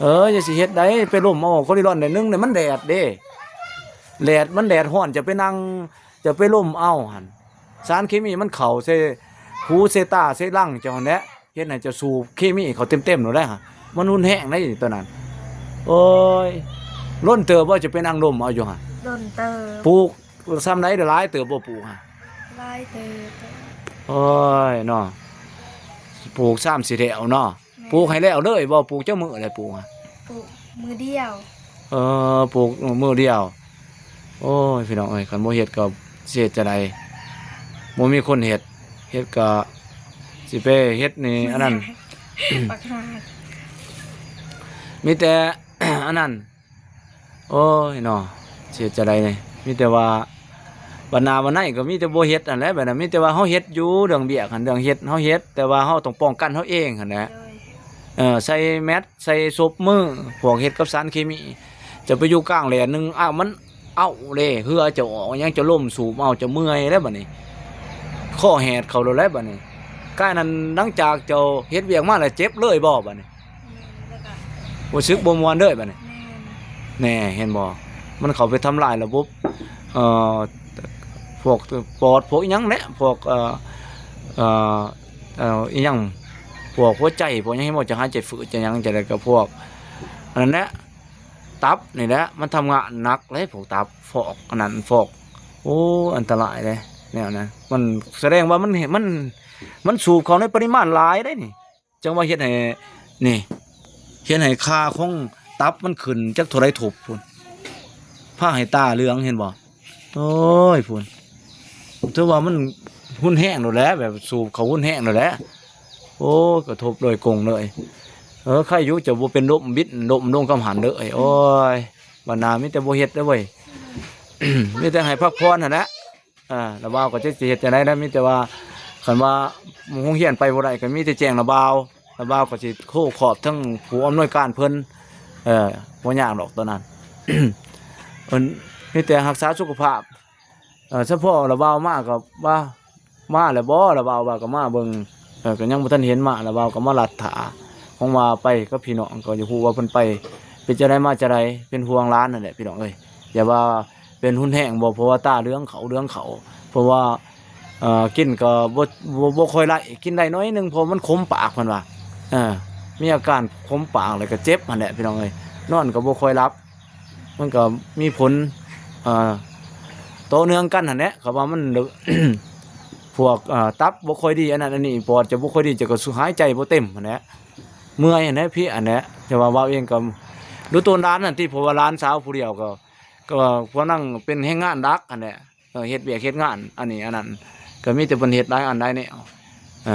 ເອີ ຢ່າຊິເຮັດໃດ ໄປລົມເອົາ ຄໍລິລອນໜ້ອຍໜຶ່ງນີ້ ມັນແດດເດ້ ແດດ ມັນແດດຮ້ອນ ຈະໄປນັ່ງ ຈະໄປລົມເອົາຫັ້ນ ສານເຄມີມັນເຂົ້າໃສ່ຫູໃສ່ຕາໃສ່ຫຼັງເຈົ້າຫັ້ນແຫຼະ ເຮັດໃຫ້ເຈົ້າສູບເຄມີເຂົ້າເຕັມໆໂລດໄດ໋ຫະ ມັນຮຸນແຮງໄດ໋ໂຕນັ້ນ ໂອ້ຍ ດົນເຕີບບໍ່ ຈະໄປນັ່ງດົມເອົາຢູ່ຫັ້ນ ດົນເຕີບ ປູກຊ່ຳໃດ ຫຼາຍເຕີບບໍ່ ປູກຫະ ຫຼາຍເຕີບ ໂອ້ຍເນາະ ປູກຊ່ຳຊິແລ້ວເນາະ ແມ່ນ ປູກໃຫ້ແລ້ວເລີຍບໍ່ ປູກຈັກມື້ແລ້ວ ປູກຫະ ປູກມື້ດຽວ ເອີ ປູກມື້ດຽວ ໂອ້ຍ ພີ່ນ້ອງເອີຍ ຄັນບໍ່ເຮັດກໍຊິເຮັດຈັ່ງໃດ ບໍ່ມີຄົນເຮັດ ເຮັດກໍຊິໄປເຮັດນີ້ອັນນັ້ນ ບັກຫາ ມີແຕ່ ອັນນັ້ນ ໂອ້ຍເນາະ ຊິເຮັດຈັ່ງໃດນີ້ ມີແຕ່ວ່າບັດໜ້າບັດໃນກໍມີແຕ່ບໍ່ເຮັດຫັ້ນແຫຼະ ແບບນັ້ນ ມີແຕ່ວ່າເຮົາເຮັດຢູ່ ເລື່ອງວຽກຫັ້ນ ເລື່ອງເຮັດເຮົາເຮັດ ແຕ່ວ່າເຮົາຕ້ອງປ້ອງກັນເຮົາເອງຫັ້ນແຫຼະ ໂດຍ ເອີ ໃສ່ແມັດ ໃສ່ສົບມື ພວກເຮັດກັບສານເຄມີ ຈະໄປຢູ່ກາງແດດໜຶ່ງ ອ້າວ ມັນເອົາເດ້ ເຫື່ອເຈົ້າອອກຫຍັງ ເຈົ້າລົມສູບເອົາ ເຈົ້າເມື່ອຍແລ້ວບັດນີ້ ຄໍແຫດເຂົ້າໂລດແລ້ວບັດນີ້ ກາຍນັ້ນ ຫຼັງຈາກເຈົ້າເຮັດວຽກມາແລ້ວ ເຈັບເລີຍບໍ່ບັດນີ້ ແມ່ນ ແລ້ວກໍ ຮູ້ສຶກບໍ່ມ່ວນເລີຍບັດນີ້ ແມ່ນ ແນ່ ເຫັນບໍ່ ມັນເຂົ້າໄປທຳລາຍລະບົບ ເອີ ພວກປອດ ພວກອີ່ຫຍັງແຫຼະ ພວກ ເອີ ເອີ ເອີ ອີ່ຫຍັງ ພວກຫົວໃຈ ພວກຫຍັງ ເຫັນບໍ່ ຈະຫາຍໃຈຝືດ ຈະຫຍັງ ຈັ່ງໃດກໍພວກ ອັນນັ້ນແຫຼະ ຕັບນີ້ແຫຼະ ມັນທຳງານໜັກເດ້ ພວກຕັບ ຟອກ ອັນນັ້ນ ຟອກ ໂອ້ ອັນຕະລາຍເດ້ ແນວນັ້ນ ມັນສະແດງວ່າມັນ ມັນ ມັນສູບເຂົ້າໃນປະລິມານຫຼາຍເດ້ນີ້ ຈັ່ງວ່າເຮັດໃຫ້ ນີ້ ເຮັດໃຫ້ຄ່າຂອງຕັບມັນຂຶ້ນຈັກເທົ່າໃດທົບພຸ້ນ ພາໃຫ້ຕາເຫຼືອງ ເຫັນບໍ່ ໂອ້ຍ ພຸ້ນ ຖືວ່າມັນຮຸນແຮງໂລດແຫຼະ ແບບສູບເຂົ້າຮຸນແຮງໂລດແຫຼະ ໂອ້ຍ ກະທົບໂດຍກົງເລີຍ ເອີ ໃຄຢູ່ເຈົ້າບໍ່ເປັນລົມບິດ ລົມລົງກຳຫັນເດີ ໂອ້ຍ ບັດໜ້າມີແຕ່ບໍ່ເຮັດເດີເວີຍ ມີແຕ່ໃຫ້ພັກຜ່ອນຫັ້ນແຫຼະ ອ່າ ລະບ່າວກໍຈັກຊິເຮັດຈັ່ງໃດນະ ມີແຕ່ວ່າ ຄັນວ່າໂຮງຮຽນໄປບໍ່ໄດ້ ກໍມີແຕ່ແຈ້ງລະບ່າວ ລະບ່າວກໍຊິໂທຂອບທັງຜູ້ອຳນວຍການເພິ່ນ ເອີ ບໍ່ຍາກດອກຕອນນັ້ນ ເພິ່ນມີແຕ່ຮັກສາສຸຂະພາບ ເອີ ສະເພາະລະບ່າວມາກໍວ່າ ມາແລ້ວບໍ່ ລະບ່າວວ່າກໍມາເບິ່ງ ເອີ ກໍຍັງບໍ່ທັນເຫັນມາ ລະບ່າວກໍມາລັດຖ້າ ຂອງວ່າໄປກັບພີ່ນ້ອງ ກໍຢາກຮູ້ວ່າເພິ່ນໄປເປັນຈັ່ງໃດມາຈັ່ງໃດ ເປັນຫ່ວງຫຼານນັ້ນແຫຼະ ພີ່ນ້ອງເອີຍ ຢ່າວ່າ ເປັນຮຸນແຮງບໍ່ ເພາະວ່າຕາເຫຼືອງເຂົ້າ ເຫຼືອງເຂົ້າ ເພາະວ່າ ເອີ ກິນກໍບໍ່ ບໍ່ ບໍ່ຄ່ອຍໄດ້ ກິນໄດ້ໜ້ອຍໜຶ່ງ ເພາະມັນຂົມປາກ ເພິ່ນວ່າ ເອີ ມີອາການຂົມປາກ ແລ້ວກໍເຈັບຫັ້ນແຫຼະ ພີ່ນ້ອງເອີຍ ນອນກໍບໍ່ຄ່ອຍຫຼັບ ມັນກໍມີຜົນ ເອີ ຕໍ່ເນື່ອງກັນຫັ້ນແຫຼະ ເຂົາວ່າມັນ ພວກ ເອີ ຕັບບໍ່ຄ່ອຍດີ ອັນນັ້ນອັນນີ້ ປອດຈະບໍ່ຄ່ອຍດີ ຈະກໍຫາຍໃຈບໍ່ເຕັມຫັ້ນແຫຼະ ເມື່ອຍຫັ້ນແຫຼະ ເພຍຫັ້ນແຫຼະ ແຕ່ວ່າເວົ້າເອງກໍ ດູໂຕນຫຼານຫັ້ນຕິ ເພາະວ່າຫຼານສາວຜູ້ດຽວກໍ ກໍພວກນັ້ນເປັນແຮງງານຫຼັກຫັ້ນແຫຼະ ເອີ ເຮັດວຽກເຮັດງານ ອັນນີ້ອັນນັ້ນ ກໍມີແຕ່ເພິ່ນເຮັດຫຼາຍອັນຫຼາຍແນວ ເອີ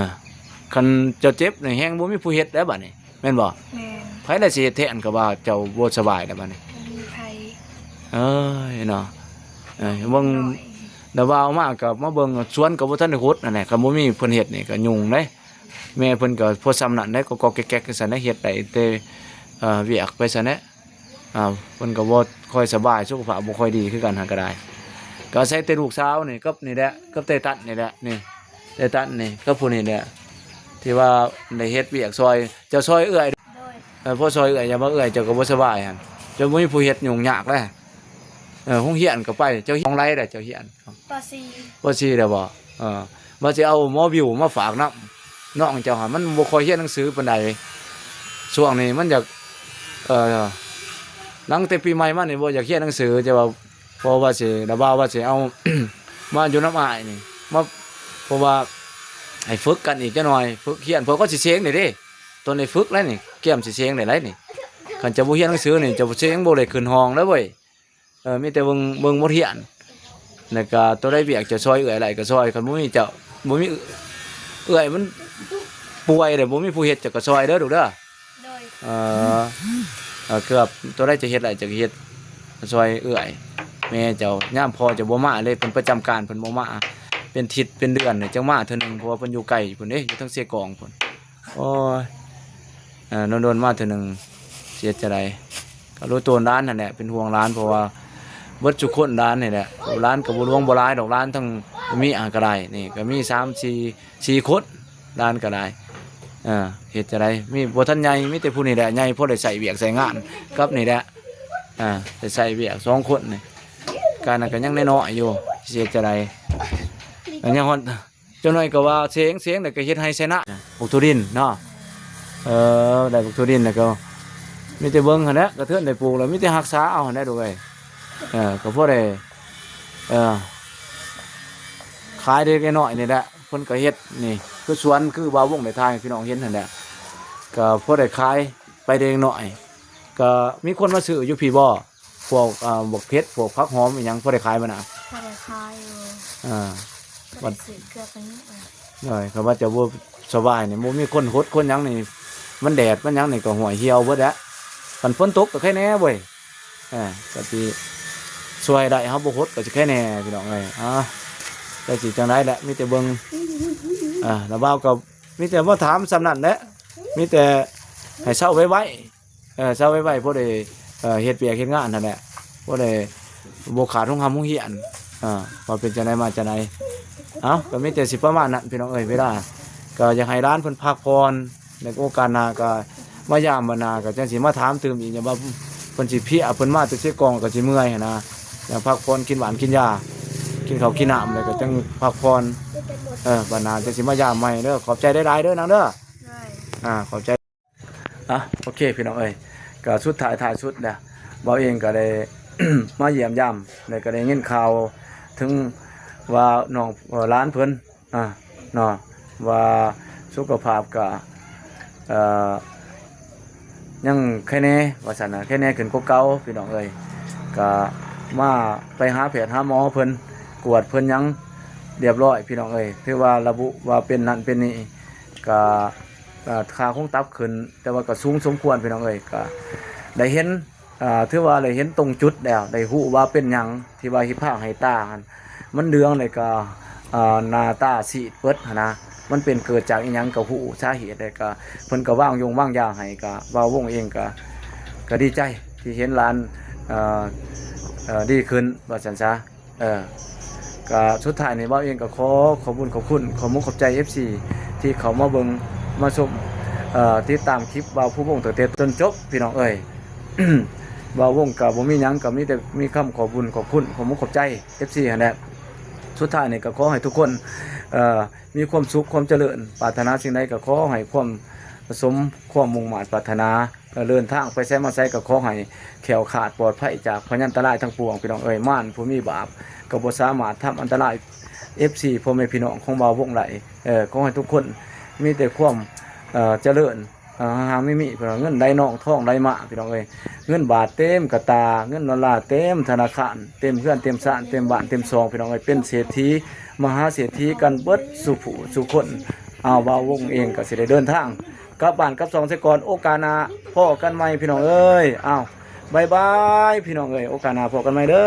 ຄັນເຈົ້າເຈັບນີ້ແຮງບໍ່ມີຜູ້ເຮັດແລ້ວບັດນີ້ ແມ່ນບໍ່? ແມ່ນ ໃຜລະຊິເຮັດແທນ ກໍວ່າເຈົ້າບໍ່ສະບາຍແລ້ວບັດນີ້ ບໍ່ມີໃຜ ເອີຍເນາະ ເອີ ເບິ່ງ ນ້ອຍ ແລ້ວວ່າເອົາມາກໍມາເບິ່ງສວນກໍບໍ່ທັນໄດ້ຂຸດ ອັນນີ້ ຄັນບໍ່ມີເພິ່ນເຮັດນີ້ກໍຫຍຸ້ງເດ້ ແມ່ເພິ່ນກໍພໍຊ່ຳນັ້ນເດ້ ກໍໆແກກໆຈັ່ງຊັ້ນເດ້ ເຮັດໄດ້ແຕ່ ເອີ ວຽກໄປຊັ້ນແຫຼະ ອ້າວ ເພິ່ນກໍບໍ່ຄ່ອຍສະບາຍ ສຸຂະພາບບໍ່ຄ່ອຍດີຄືກັນຫັ້ນກໍໄດ້ ກໍອາໄສແຕ່ລູກສາວນີ້ກັບນີ້ແຫຼະ ກັບໄຕຕັນນີ້ແຫຼະ ນີ້ ໄຕຕັນນີ້ກັບຜູ້ນີ້ແຫຼະ ທີ່ວ່າໄດ້ເຮັດວຽກຊ່ອຍ ເຈົ້າຊ່ອຍເອື້ອຍ ໂດຍ ເອີ ພໍຊ່ອຍເອື້ອຍ ຢ່າວ່າເອື້ອຍເຈົ້າກໍບໍ່ສະບາຍຫັ້ນ ເຈົ້າບໍ່ມີຜູ້ເຮັດຫຍຸ້ງຍາກແຫຼະ ເອີ ໂຮງຮຽນກໍໄປ ເຈົ້າຮຽນຂອງໃດແຫຼະ ເຈົ້າຮຽນ ປ.ສີ່ ປ.ສີ່ ແລ້ວບໍ່? ເອີ ວ່າຊິເອົາໝໍວິວມາຝາກນຳ ນ້ອງເຈົ້າຫັ້ນມັນບໍ່ຄ່ອຍຮຽນໜັງສືປານໃດ ຊ່ວງນີ້ມັນຢາກ ເອີ ຫຼັງແຕ່ປີໃໝ່ມານີ້ບໍ່ຢາກຮຽນໜັງສື ແຕ່ວ່າ ເພາະວ່າຊິ ລະບ່າວວ່າຊິເອົາ ມາຢູ່ນຳອ້າຍນີ້ ມາ ເພາະວ່າໃຫ້ຝຶກກັນອີກຈັກໜ່ອຍ ຝຶກຮຽນ ເພາະກໍຊິເສັງໄດ້ເດ້ ຕອນນີ້ຝຶກແລ້ວນີ້ ກຽມຊິເສັງໄດ້ຫຼາຍນີ້ ຄັນຈະບໍ່ຮຽນໜັງສືນີ້ ຈະເສັງ ບໍ່ໄດ້ຂຶ້ນຫ້ອງເດ້ເວີຍ. ເອີ ມີແຕ່ເບິ່ງ ເບິ່ງບົດຮຽນ ແລ້ວກໍຕົວໃດວຽກຈະຊ່ອຍເອື້ອຍໄດ້ກໍຊ່ອຍ ຄັນບໍ່ມີເຈົ້າ ບໍ່ມີເອື້ອຍມັນປ່ວຍເດ້ ບໍ່ມີຜູ້ເຮັດ ເຈົ້າກໍຊ່ອຍເດີລູກເດີ. ໂດຍ ເອີ ເອີ ເກືອບຕົວໃດຈະເຮັດໄດ້ເຈົ້າກໍເຮັດ ຊ່ອຍເອື້ອຍແມ່ເຈົ້າ. ຍາມພໍ່ເຈົ້າບໍ່ມາເລີຍ ເພິ່ນປະຈຳການ ເພິ່ນບໍ່ມາ ເປັນທິດເປັນເດືອນນີ້ ຈັ່ງມາເທື່ອໜຶ່ງ ເພາະວ່າເພິ່ນຢູ່ໄກພຸ້ນເດ້ ຢູ່ທາງເຊກອງພຸ້ນ. ໂອ້ຍ ເອີ ດົນໆມາເທື່ອໜຶ່ງ ຊິເຮັດຈັ່ງໃດ? ກໍຮູ້ໂຕຫຼານຫັ້ນແຫຼະ ເປັນຫ່ວງຫຼານ ເພາະວ່າເບິດທຸກຄົນຫຼານນີ້ແຫຼະ ຫຼານກໍບໍ່ຫຼວງບໍ່ຫຼາຍດອກ ຫຼານທັງເມຍກໍໄດ້ ນີ້ກໍມີສາມສີ່ ສີ່ຄົນ ຫຼານກໍໄດ້. ເອີ ເຮັດຈັ່ງໃດ? ມີ ບໍ່ທັນໃຫຍ່ ມີແຕ່ຜູ້ນີ້ແຫຼະໃຫຍ່ ພໍໄດ້ໃຊ້ວຽກໃຊ້ງານກັບນີ້ແຫຼະ. ເອີ ໄດ້ໃຊ້ວຽກສອງຄົນນີ້ ການນັ້ນກໍຍັງນ້ອຍໆຢູ່ ຊິເຮັດຈັ່ງໃດ? ກໍຍັງຮອດ ຈັກໜ້ອຍກໍວ່າເສງ ເສງແລ້ວກໍເຮັດໄຮ່ໃສ່ນາ ປູກຖົ່ວດິນເນາະ. ເອີ ໄດ້ປູກຖົ່ວດິນແລ້ວກໍມີແຕ່ເບິ່ງຫັ້ນແຫຼະ ກະເທີນໄດ້ປູກແລ້ວ ມີແຕ່ຮັກສາເອົາຫັ້ນແຫຼະລູກເອີຍ. ເອີ ກໍພໍໄດ້ ເອີ ຂາຍເລັກໆນ້ອຍໆນີ້ແຫຼະ ເພິ່ນກໍເຮັດນີ້ ຄືສວນ ຄືບ່າວວົງໄດ້ຖ່າຍໃຫ້ພີ່ນ້ອງເຫັນຫັ້ນແຫຼະ ກໍພໍໄດ້ຂາຍໄປເລັກນ້ອຍ. ກໍມີຄົນມາຊື້ຢູ່ພີ້ບໍ່? ພວກ ອ່າ ບັກເຜັດ ພວກຜັກຫອມອີ່ຫຍັງ ພໍໄດ້ຂາຍບໍ່ນະ? ພໍໄດ້ຂາຍຢູ່ ອ່າ ບໍ່ໄດ້ຊື້ເກືອບໄປນີ້ ໂດຍ ເຂົາວ່າຈະບໍ່ສະບາຍນີ້ ບໍ່ມີຄົນຫົດຄົນຫຍັງນີ້ ມັນແດດມັນຫຍັງນີ້ກໍຫ້ວຍຫ່ຽວເບິດແຫຼະ. ຄັນຝົນຕົກກໍໄຄແດ່ເວີຍ ເອີ ກໍຊິຊ່ວຍໄດ້ ເຮົາບໍ່ຫົດກໍຊິໄຄແດ່ພີ່ນ້ອງເອີຍ. ອ່າ ແຕ່ຊິຈັ່ງໃດແຫຼະ ມີແຕ່ເບິ່ງ ອ່າ ລະບ່າວກໍມີແຕ່ມາຖາມສ່ຳນັ້ນແຫຼະ ມີແຕ່ໃຫ້ເຊົາໄວໆ ເອີ ເຊົາໄວໆ ພໍໄດ້ ເອີ ເຮັດວຽກເຮັດງານຫັ້ນແຫຼະ ພໍໄດ້ບໍ່ຂາດໂຮງຮ່ຳໂຮງຮຽນ ເອີ ວ່າເປັນຈັ່ງໃດມາຈັ່ງໃດ. ເອົ້າ ກໍມີແຕ່ຊິປະມານນັ້ນພີ່ນ້ອງເອີຍ ເວລາ ກໍຢາກໃຫ້ຫຼານເພິ່ນພັກຜ່ອນ ໃນໂອກາດໜ້າກໍມາຢາມ ບັດໜ້າກໍຈັ່ງຊິມາຖາມຕື່ມອີກ ຢ່າວ່າເພິ່ນຊິເພຍ ເພິ່ນມາແຕ່ເຊກອງກໍຊິເມື່ອຍຫັ້ນນະ. ຢາກພັກຜ່ອນ ກິນຫວານກິນຢາ ກິນເຂົ້າກິນນ້ຳ ແລ້ວກໍຈັ່ງພັກຜ່ອນ ເອີ ບັດໜ້າຈັ່ງຊິມາຢາມໃໝ່ເດີ. ຂອບໃຈຫຼາຍໆເດີນາງເດີ ໂດຍ ອ່າ ຂອບໃຈ. ອ່ະ ໂອເຄພີ່ນ້ອງເອີຍ ກໍສຸດທ້າຍທ້າຍສຸດແລ້ວ ບ່າວເອງກໍໄດ້ ມາຢ້ຽມຢາມ ແລ້ວກໍໄດ້ຍິນຂ່າວເຖິງວ່ານ້ອງ ເອີ ຫຼານເພິ່ນ ອ່າ ເນາະ ວ່າສຸຂະພາບກໍ ເອີ ຍັງໄຄແດ່ວ່າຊັ້ນນະ ໄຄແດ່ຂຶ້ນກວ່າເກົ່າພີ່ນ້ອງເອີຍ. ກໍມາ ໄປຫາແພດຫາໝໍເພິ່ນ ກວດເພິ່ນຫຍັງລຽບຮ້ອຍພີ່ນ້ອງເອີຍ ຖືວ່າລະບຸວ່າເປັນນັ້ນເປັນນີ້ ກໍ ເອີ ຄ່າຂອງຕັບຂຶ້ນ ແຕ່ວ່າກໍສູງສົມຄວນພີ່ນ້ອງເອີຍ. ກໍໄດ້ເຫັນ ເອີ ຖືວ່າໄດ້ເຫັນຕົງຈຸດແລ້ວ ໄດ້ຮູ້ວ່າເປັນຫຍັງທີ່ວ່າເຮັດພາກໃຫ້ຕາຫັ້ນມັນເຫຼືອງ ແລ້ວກໍ ເອີ ໜ້າຕາຊີດເປີດຫັ້ນນະ ມັນເປັນເກີດຈາກອີ່ຫຍັງ ກໍຮູ້ສາເຫດ ແລ້ວກໍເພິ່ນກໍວາງຢົງວາງຢາໃຫ້. ກໍບ່າວວົງເອງກໍ ກໍດີໃຈທີ່ເຫັນຫຼານ ເອີ ເອີ ດີຂຶ້ນວ່າຊັ້ນຊະ. ເອີ ກະສຸດທ້າຍນີ້ ບ່າວເອງກໍຂໍຂອບບຸນຂອບຄຸນ ຂອບມຸກຂອບໃຈເອັຟຊີທີ່ເຂົ້າມາເບິ່ງມາຊົມ ເອີ ຕິດຕາມຄລິບບ່າວພູວົງຕັ້ງແຕ່ຕົ້ນຈົບພີ່ນ້ອງເອີຍ. ບ່າວວົງກໍບໍ່ມີຫຍັງ ກໍມີແຕ່ມີຄຳຂອບບຸນຂອບຄຸນ ຂອບມຸກຂອບໃຈເອັຟຊີຫັ້ນແຫຼະ. ສຸດທ້າຍນີ້ກໍຂໍໃຫ້ທຸກຄົນ ເອີ ມີຄວາມສຸກຄວາມຈະເລີນ ປາດຖະໜາສິ່ງໃດກໍຂໍໃຫ້ຄວາມ ສົມຄວາມມຸ່ງມາດປາດຖະໜາ. ເດີນທາງໄປໃສມາໃສກໍຂໍໃຫ້ແຄ້ວຄາດປອດໄພຈາກພະຍັນຕະລາຍທັງປວງ ພີ່ນ້ອງເອີຍ. ມານຜູ້ມີບາບກໍບໍ່ສາມາດທຳອັນຕະລາຍເອັຟຊີ ພໍ່ແມ່ພີ່ນ້ອງຂອງບ່າວວົງໄດ້. ເອີ ຂໍໃຫ້ທຸກຄົນມີແຕ່ຄວາມ ເອີ ຈະເລີນ ເອີ ຮັ່ງໆມີໆ ເງິນໄຫຼນອງທອງໄຫຼມາ ພີ່ນ້ອງເອີຍ. ເງິນບາດເຕັມກະຕ່າ ເງິນໂດລາເຕັມທະນາຄານ ເຕັມເຮືອນເຕັມຊານ ເຕັມບ້ານເຕັມຊ່ອງ ພີ່ນ້ອງເອີຍ. ເປັນເສດຖີມະຫາເສດຖີກັນເບິດສູ່ຜູ້ສູ່ຄົນ. ອ້າວ ບ່າວວົງເອງກໍຊິໄດ້ເດີນທາງ ກັບບ້ານກັບຊ່ອງເສຍກ່ອນ. ໂອກາດໜ້າພໍ້ກັນໃໝ່ພີ່ນ້ອງເອີຍ. ອ້າວ ບາຍບາຍພີ່ນ້ອງເອີຍ. ໂອກາດໜ້າພໍ້ກັນໃໝ່ເດີ.